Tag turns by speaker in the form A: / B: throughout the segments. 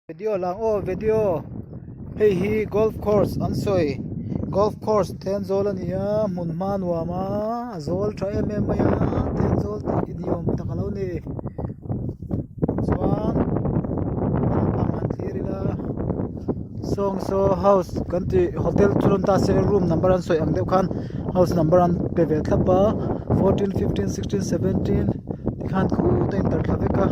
A: Video lang aw video hei hi golf course an sawi golf course Thenzawl a ni a hmun hma nuam a a zawl tha em em mai a Thenzawl tih ni awm tak a lo ni chuan lampang han thlir ila sawng saw house kan tih hotel chu rawn ta se room number an sawi ang deuh khan house number an pe ve thlap a fourteen fifteen sixteen seventeen tikhan khutah a intar thla vek a.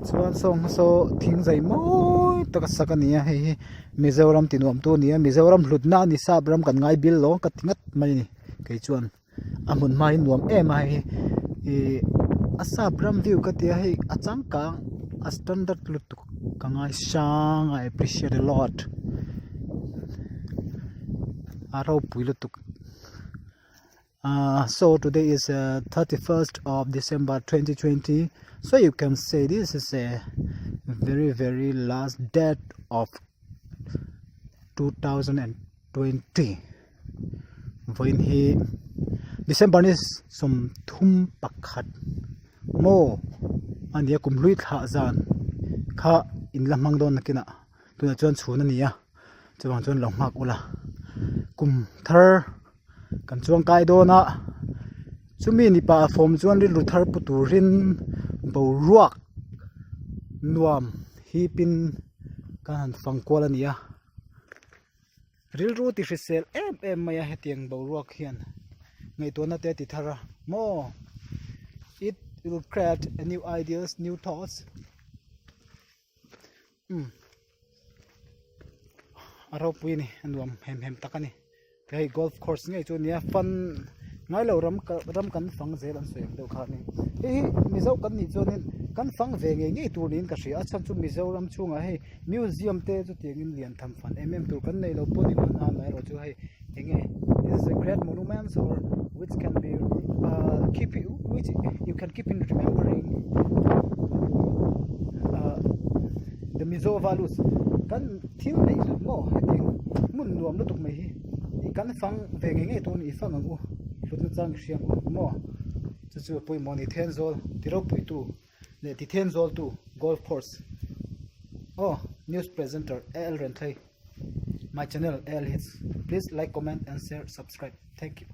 A: Tichuan sawng saw thing zai mawi taka sak a ni a hei hi Mizoram ti nuam tu a ni a Mizoram hlutna a ni sap ram kan ngai bil lo ka ti ngat mai a ni kei chuan a hmun hma hi nuam em a hei hi ihh a sap ram view ka ti a hei a changkang a standard lutuk ka ngai hrang a appreciate a lot a ropui lutuk. Uh, so today is uh, 31st of December 2020. So you can say this is a very very last date of 2020. Vawiin hi December ni 31 maw a nia kum hlui thlah zan kha in la hmang dawn nakinah tunah chuan chhun a ni a chuvang chuan lo nghak ula kum thar Kan chuang kai dawn a chumi ni pah fawm chuan rilru thar pu turin boruak nuam hipin kan han fang kual a ni a rilru ti hrisel em em mai a hetiang boruak hian ngaihtuahna te a ti thar a maw it will create a new ideas new thoughts umm a ropui a ni a nuam hem hem tak a ni hei golf course ngei chu a nia fan ngailo ram ram kan fang zel an sawi ang deuh kha a ni hei hi mizo kan nih chuanin kan fang ve ngei ngei tur niin ka hria a chhan chu mizoram chhungah hei museum te chutiangin lian tham fan em em tur kan neilo pawh ni mahna amaherawhchu hei eng nge this is a great monuments or which can be ah keep which you can keep in remembering ah the Mizo values kan thil neih hlut maw hetiang hmun nuam lutuk mai hi ih kan fang ve ngei ngei tur a ni i fang ang u hlutna chang i hria ang u maw chu chu a pawimawh a ni Thenzawl ti ropuitu leh ti Thenzawltu golf course aw news presenter A L Renthlei. My channel AL Hits. Please like, comment and share, subscribe. Thank you.